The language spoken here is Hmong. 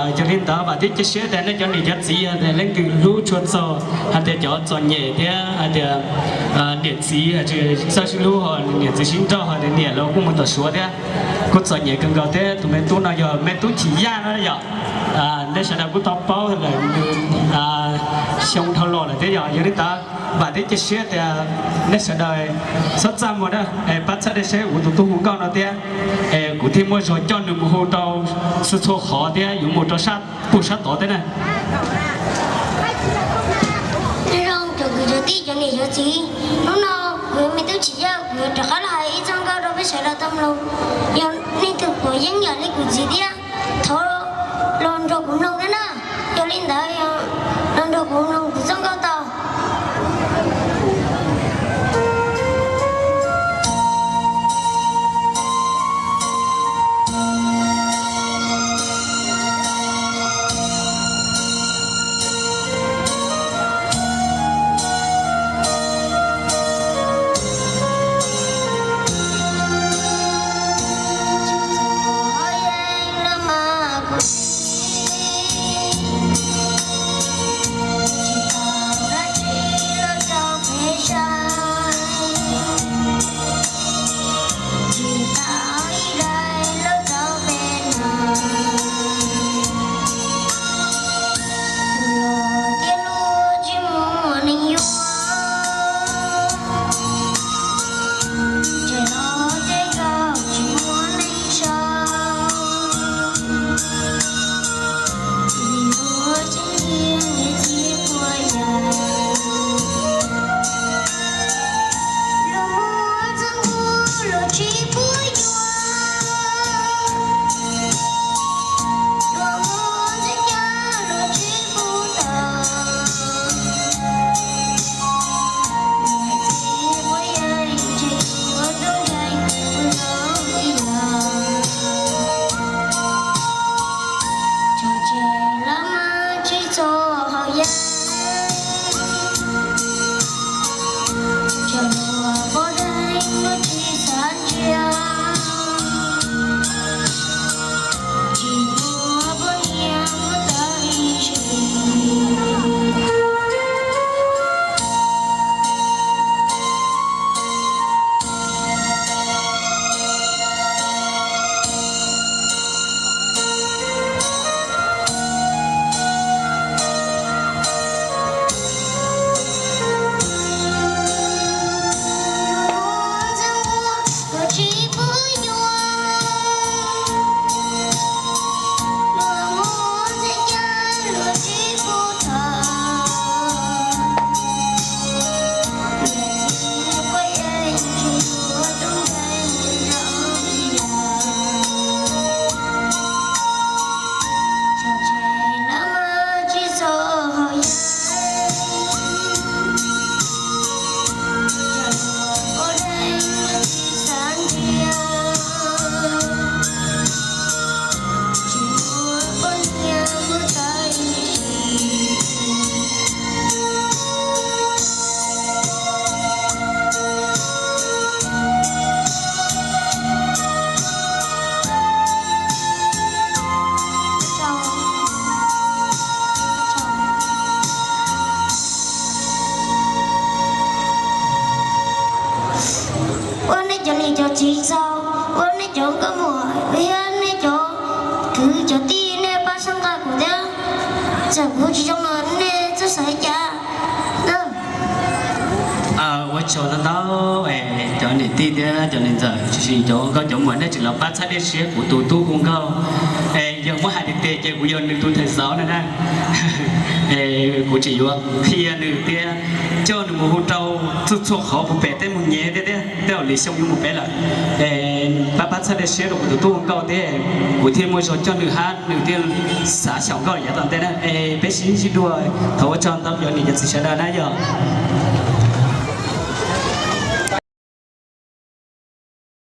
Yog li ntawd vam thiab cia siab tias nej cov niam cov txiv yog tias leej twg hlub tshua txog hais tias cov txom nyem thiab hais tias niam txiv txawj sib hlub ho niam txiv sib nrauj ho niam los kuj mus tom Suav thiab, kuj txom nyem kawg nkaus thiab. Tus me tub no yog me tub Chim Yaj no yom. Nej sawv daws kuj tau paub lawm nws xyoo dhau los lawm thiab yom. Yog li ntawd vam thiab cia siab tias nej sawv daws txhob txaj muag na, pab txhawb dej seb kuv tus tub hu nkauj no thiab, es kuv thiaj muaj zog coj nws mus hu rau txhua txhua qhov thiab yuav mus rau sab pug sab tod thiab na. Zoo cov kwv cov tij cov niam cov txiv, hnub no kuv me tub Chim Yaj kuv yuav rov qab los hais ib txoj nkauj rau peb sawv daws tau mloog. Yog leej twg pom yeej yam li kuv txiv thiab, thov los nrog kuv mloog thiab na. Yog li ntawd los nrog kuv mloog kuv txoj nkauj tau. Ua nej cov niam cov txiv txaus, ua nej cov nkauj muam thiab nej cov kwv cov tij nej pab sab nqaj kuv thiab. Txawm kuv tsis zoo los nej txhob xav li cas na. Ua tsaug ntau ntau cov niam tij thiab cov niam ntxawm, tsis hais cov nkauj cov muam, nej tseem los pab txhawb dej siab kuv tus tub hu nkauj. Yog muab hais tiag tiag ces kuv yog nws tus thawj xauv na na. Kuv tseem yuav qhia nws thiab coj nws mus hu rau txhua txhua qhov puag pem tej mus nyem thiab thiab tej uas lwm xyoo yuav mus pem lawm. Pab pab txhawb dej siab rau kuv tus tub hu nkauj thiab kuv thiaj muaj zog coj nws hab nws thiaj xav xyaum nkauj yav tom ntej na. Es peb sib ntsib dua, thov ua tsaug ntau cov niam cov txiv sawv daws na yog.